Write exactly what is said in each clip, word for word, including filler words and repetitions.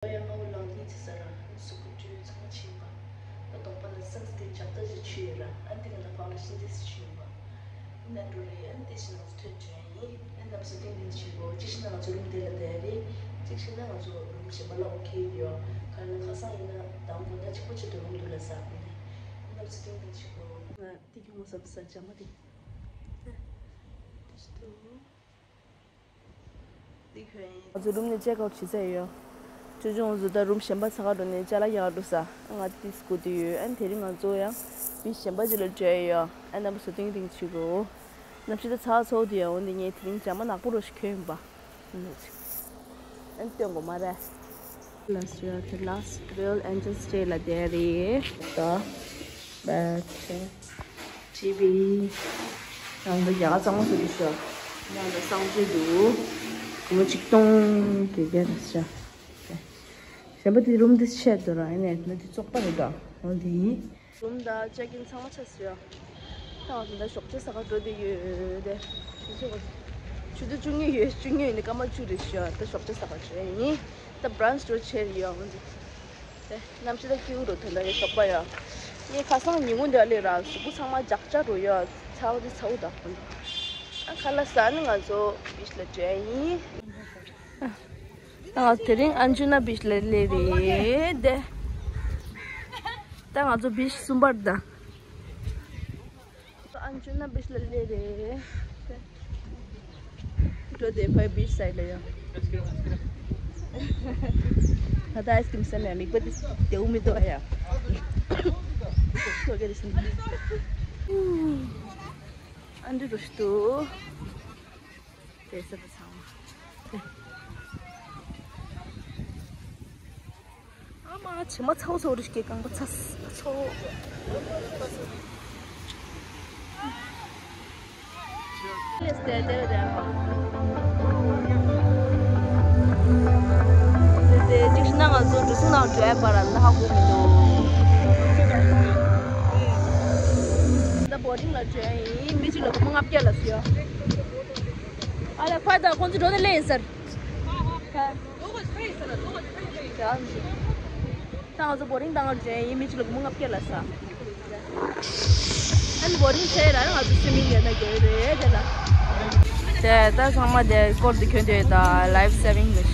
ཡང་ང་བོ་ལག་གཉིས་ཀྱི་ས་ར་གཟུགས་པོ་བཀྲུས་ཚང་མ་ཕྱིན་པ། ད་དོགས་པ་ལ་སམ་སི་ཀྲིན་ཇག་ཏ་ཞིག་ཆུ་ཡོད་ར། ཨ་འདི་ང་ལ་ཕའུ་ཌེ་ཤན་དེ་ཞིག་ཆུ་ཡོད་པ། ཨ་ནི་འགྲོ་རེད། ཨ་ནི་དེ་ཞིག་ནང་ཐོན་བྱོན་ཡིན། ཨ་ནི་ནམ་སུ་ཏིང་ཏིང་ཞིག་གོ། གཅིག་ཤི་ན་ང་ཚོ་རུམ་དེ་ལ་བསྡད་རེད། གཅིག་ཤི་ན་ང་ཚོ་རུམ་གཞན་པ་ལ་ཨོ་ཁེ་ཡོད། ག་ལ་ཁ་སང་ཡིན་ན་དང་པོ་ད་གཅིག་པོ་ཆེད་དུ་རུམ་དུ་ལ་ཟ་དགོས་ནས། ཨ་ནི་ནམ་སུ་ཏིང་ཏིང་ཞིག་གོ། ང་དེ་གི་ངོ་སམ་ས་ཇ་མ་དེ། ང་ཚོ་རུམ་ནས་ཅེག་ཨའུཊ་བྱེད་ཚར་ཡོད། ཅོ་ཅོ་ང་ཚོ་ད་རུམ་གཞན་པ་ཚ་ག་འགྲོ་ནས་ཅ་ལག་རྒྱག་འགྲོ་ས། ང་ཏིས་སྒུག་བསྡད་ཡོད། ཨ་ནི་དེ་རིང་ང་ཚོ་ཡང་བི་ཆ་གཞན་པ་ཅིག་ལ་འགྲོ་ཡ་ཡོད། ཨ་ནི་རྣམ་པ་ཚོ་ཏིང་ཏིང་བྱེད་དགོས། གནམ་གཤིས་ད་ཚ་ཚ་བོ་དེ་ཡང་འོན་ཏེ་ངས་དེ་རིང་ཇ་མ་ནག་པོ་རོ་ཞིག་གྱོན་ཡིན་པ། ཨ་ནི་སྟོན་དགོས་མ་རེད། Last year, the last real angel stay ལ་དེ་རེད། ད་བེད་ཆེ། ཊི་ཝི། ནང་དུ་རྒྱ་གར་གཙང་མ་བཟོ་རྒྱུ་ཤོག་ནང་དུ་གསང་སྤྱོད་འདུག་སྒོར་མོ་ཆིག་སྟོང་དགེ་རྒན་རེད་ཤག་གཞན་པ་དེ་རུམ་དེ་ཆད་འདུག་ར། ཨ་ནི་ན་དེ་བཙོག་པ་རེད་ད། འོ་དེ་ཡིན། རུམ་དང་ཅེག་ཨིན་ཚང་མ་ཆགས་སོང་། ད་ང་ཚོ་ད་ཞོགས་ཇ་ཟ་ག་འགྲོ་བསྡད་ཡོད་དེ། ཞུ་ཞུ་གོ། ཆུ་ཚོད་བཅུ་གཉིས་ཡོད། བཅུ་གཉིས་ཡོད་ནས་སྐར་མ་བཅུ་རེད་ཤག་ད་ཞོགས་ཇ་ཟ་ག་འགྲོ་ཡ་ཡིན། ད་བྷ་རན་ཆི་འགྲོ་ཆེད་ཡོད་ང་ཚོ། དེ་གནམ་གཤིས་ད་སྐྱིད་པོ་འགྲོ་དོན་དག་རེད། ཞོགས་པ་ཡོད། ངས་ཁ་སང་ཉིན་གུང་འདི་ལས་ར་གཟུགས་པོ་ཚང་མ་ལྗགས་ལྗགས་འགྲོ་ཡོད། ཚ་བོ་འདི་ཚ་བོ་ད་ཁོ་འདུག་ཨ་ཁ་ལག་ཟ་ནས་ང་ཚོ་བི་ཆ་ལ་འགྲོ་ཡ་ཡིན། ད་ང་ཚོ་དེ་རིང་ཨན་ཇུ་ན་བི་ཆ་ལ་སླེབས་རེད་དེ། ད་ང་ཚོ་བི་ཆ་གསུམ་པར་ད། ཨན་ཇུ་ན་བི་ཆ་ལ་སླེབས་རེད། འགྲོ་དེ་ཕའི་བི་ཆ་སའིཌ་ལ་ཡོད། ད་ལྟ་ཨའི་སི་ཀྲིམ་སེམས་ཡ་མིག་པ་དེ་དེའུ་མི་འདུག་ཨ་ཡ། ཐོ་གེ་རེ་སིན། ཨན་ཇུ་རུ་ཤི་ཏུ། དེ་ས་ཚང་མ། ཨ་མ་བྱེ་མ་ཚ་བོ་ཚ་བོ་རེ་ཞིག་རྐང་པ་ཚ་ཚ་བོ། དེ་ཅིག་ཤི་ན་ང་ཚོ་འགྲོ་སོང་ནང་འགྲོ་ཡ་པ་ར་ལ་ཧ་གོ་མི་འདུག་ད་བོ་ཊིང་ལ་འགྲོ་ཡ་ཡིན། མི་གཅིག་ལ་སྒོར་མོ་ལྔ་བརྒྱ་ལ་ཟེར། ཨ་ལས་ཕར་ད་ཁོང་ཚོ་འགྲོ་ནས་ལེན་ཟེར། ད་ང་ཚོ་བོ་ཊིང་བཏང་བར་འགྲོ་ཡིན། མི་གཅིག་ལ་སྒོར་མོ་ལྔ་བརྒྱ་ལ་ཟ། ཨ་ནི་བོ་ཊིང་བྱས་ར་ང་ཚོ་སུའི་མིང་ཡོད་ན་དགོས་རེད་དེ་ལ། དེ་ད་ཚང་མ་དེ་སྐོར་དུ་གྱོན་དེ་ད་ལའིཕ་སེ་ཝིང་གི།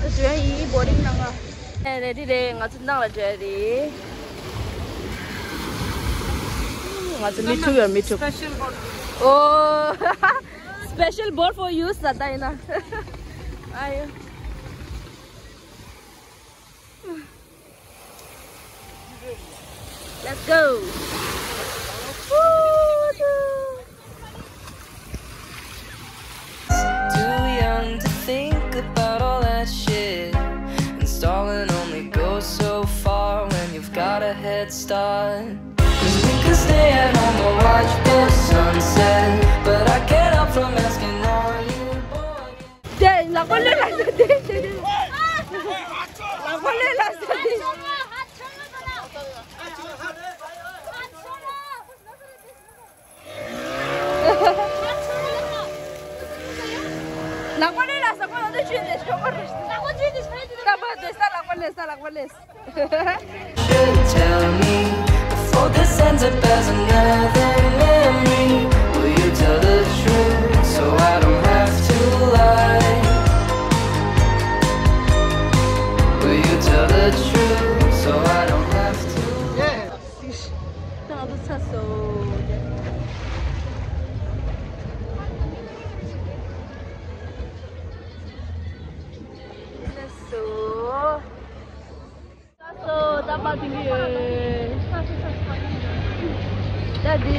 ད་འགྲོ་ཡིན། བོ་ཊིང་གནང་ང་། ཨེ་རེ་ཌི་རེད། ང་ཚོ་ནང་ལ་འགྲོ་ཡ་རེད། ང་ཚོ་མི་ཕྲུག་ཡོད། མི་ཕྲུག་ཨོ། Special boat for you ཟེར་ད་ཡིན་ན། ཨ་ཡོ། Let's go. Too young to think about all that shit. And stalling only goes so far when you've got a head start. 'Cause we could stay at home and watch the sunset. But I can't help from asking, are you bored? དེ་ལག་པ་ལོས་ལ་ཟེར་དེ། ལག་པ་ལོས་ལ་ཟེར་དེ། ལག་པ་ལོས་ལ་ཟེར་ཁོ་ལ་འདི་ཆུ་འདི་ཤོག་པ་རེད། ལག་པ་ཆུ་འདི་ཤོག་པ་རེད། ལག་པ་ལོས་ལ་ཟེར། ལག་པ་ལོས། Should tell me before this ends up as another memory. Will you tell the truth so I don't have to lie? Will you tell the truth so I don't have to ད་ང་ཚོ་ཚར་སོང་། ཚར་སོང་། ད་ཕར་ཐོན་གྱི་ཡོད། ད་འདི་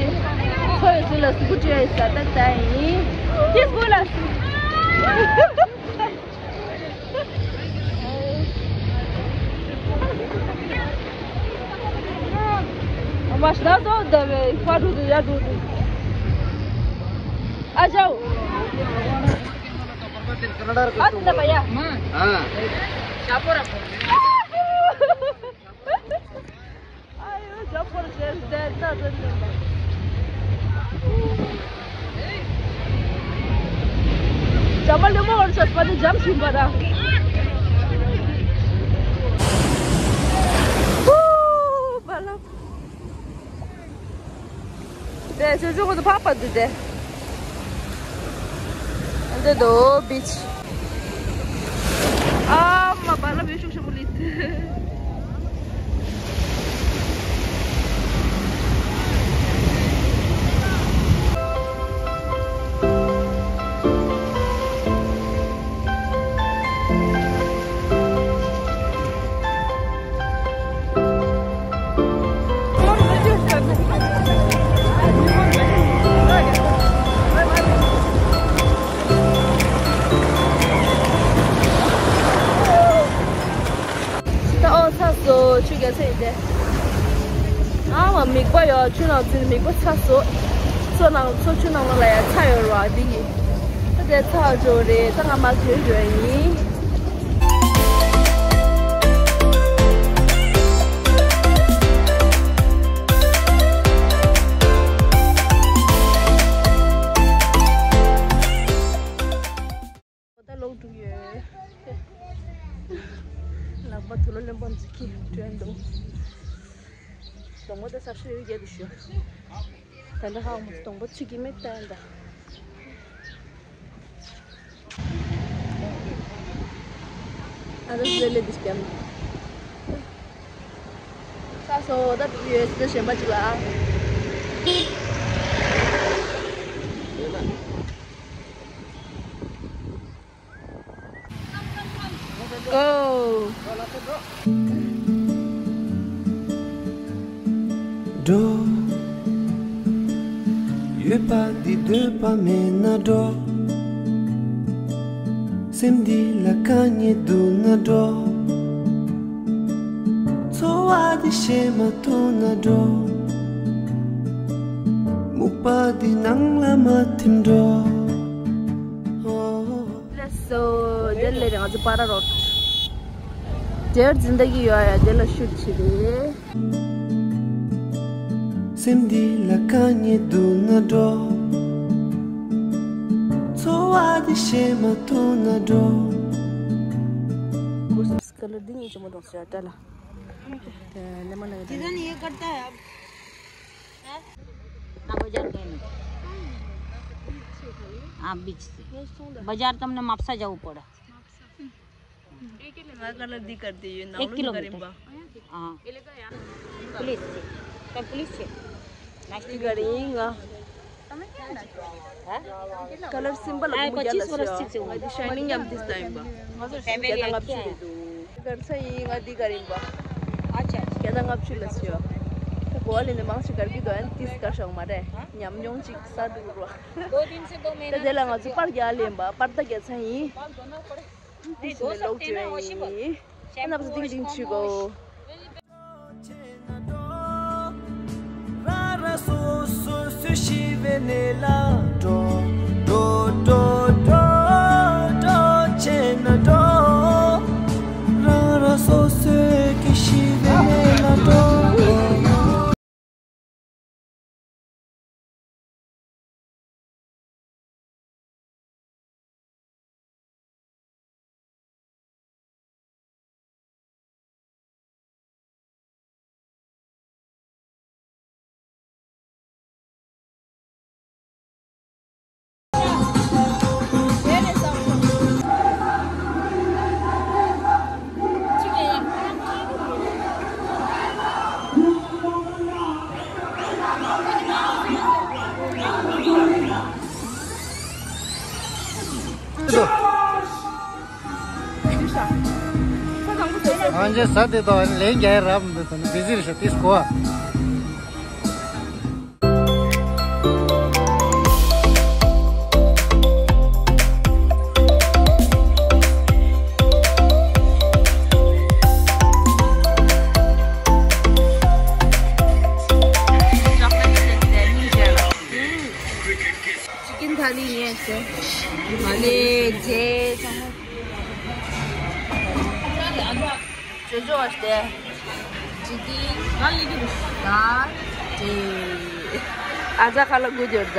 ཚོ་ཡོད་ཚོད་ལ་གཟུགས་པོ་བཅོས་ཡོད་ས་ད་ད་ཡིན། དེ་སྐོར་ལ་མ་ཤི་ད་སོ་ད་བས་ཕར་འགྲོ་དུས་ཡར་འགྲོ་དུས། ཨ་ཅའོ། ཨ་ད་ད་པ་ཡ། ཨ། ཞབས་པོ་ར་ཕོ། ཨ་ཡོ། ཞབས་པོ་ར་ཞེས་བསྡད་ད་དོན་མེད་པ། ད་མ་ལོ་མོ་བར་ཆད་པ་དེ་འཇམ་ཞིག་པ་ར། ཧུ། བ་ལ། དེ་ཆུ་ཆུ་གོ་དུ་ཕག་པ་དུ་དེ། འདི་དོ་བིཆ། ཨ་མ་བ་ལ་བེ་ཤུག་ཤུག་ལི། ད་ཨོ་ཚ་སོ་ཆུ་རྒྱ་ཚ་ཡིན་ཏེ། ཨ་མ་མིག་པ་ཡོད་ཆུ་ནང་ཚུད་མིག་པ་ཚ་སོ། མཚོ་ནང་མཚོ་ཆུ་ནང་ལ་ཡ་ཚ་ཡོད་ར་འདི་ཡིན། ད་དེ་ཚ་འཇོག་རེད་ད་ང་མ་གྱོན་འཇོག་ཡིན། ད་ལོག་འགྲོ་ཡོད། ལག་པ་དུ་ལོ་ལེན་པོ་འཛི་ཁི་དྲན་འདུག་གདོང་པ་ད་ས་ཤི་ཡོད་རྒྱ་དུ་ཞུ། ད་ད་ཧ་མོ་གདོང་པ་ཚིག་གི་མེད་ད་ད། ཨ་ད་ཟེ་ལེ་དི་སྐྱམ། ས་སོ་ད་དུ་ཡོད་ཟེ་གཞན་པ་ཅིག་ལ། Go. འགྲོ། ཡོད་པ་འདི་འདོད་པ་མེད་ན་འགྲོ། སེམས་འདི་ལ་དཀའ་ངལ་འདུག་ན་འགྲོ། འཚོ་བ་འདི་ཤེས་མ་ཐུབ་ན་འགྲོ། སྨུག་པ་འདི་ནང་ལ་མ་ཐིམ་འགྲོ། ལགས་སོ། དེ་ལས་རིང་ང་ཚོ་པ་ར་རོ། དེར་འཛིན་བདག་གི་ཡོད་ཡ་དེ་ལ་ཤུགས་ཆེ་རེད། སེམས་འདི་ལ་དཀའ་ངལ་འདུག་ན་འགྲོ། འཚོ་བ་འདི་ཤེས་མ་ཐུབ་ན་འགྲོ། ཀ་ལར་འདི་གཉིས་ཆེན་པོ་འདུག་ཟེར་ཏྲ་ལ། དེ་ལེ་མོན་ལ་དེ། हाँ, बाजार गए नहीं। हाँ, बीच से। बाजार तो हमने मापसा जाऊ पड़ा। ང་ཀ་ལར་འདི་དཀར་དེ་ཡོད་ནང་ལོ་འདི་དཀར་ཡིན་པ། हाँ। पुलिस से। क्या पुलिस से? འདི་དཀར་ཡིན་ང་། ཀ་ལར་སིམ་པ་ལ་ཀུ་མུ་རྒྱ་ལ་སོ་ང་འདི་ཤའི་ནིང་ཡམ་ཏིས་ད་ཡིན་པ། བརྒྱ་དང་ལྔ་བཅུ་རེད་འདུག་དཀར་ཚ་ཡིན་ང་འདི་དཀར་ཡིན་པ། བརྒྱ་དང་ལྔ་བཅུ་ལ་སོ། ད་གོ་བ་ལེན་ནས་མང་ཆེ་དཀར་གི་འདུག་ཨན་ཏིས་དཀར་ཤོག་མ་རེད། ཉམས་མྱོང་ཅིག་ས་འདུག་རོ། ད་དེ་ལ་ང་ཚོ་པར་རྒྱག་ལེན་པ་པར་ད་རྒྱ་ཚ་ཡིན། འདི་ཞིག་ནས་ལོག་བྱོས་ཡིན། ཨ་ན་བཟོ་ཏིང་ཏིང་ཆུ་གོ། ཨང་ཅེ་ས་དེ་དང་ལན་རྒྱག་རབ་འདི་དང་བི་ཟི་རེད་ཤག་ཏིས་གོ། ཅི་ཀིན་ཐ་ལི་ངས་བྱས། མ་ལེ་རྗེས་ཚང་མ། ཇོ་ཇོ་ཨ་སྟེ། ཅི་ཀིན་ང་ལི་ཀིན་ད་ཏེ། ཨ་ཛ་ཁ་ལ་གུ་འབྱོར་ད།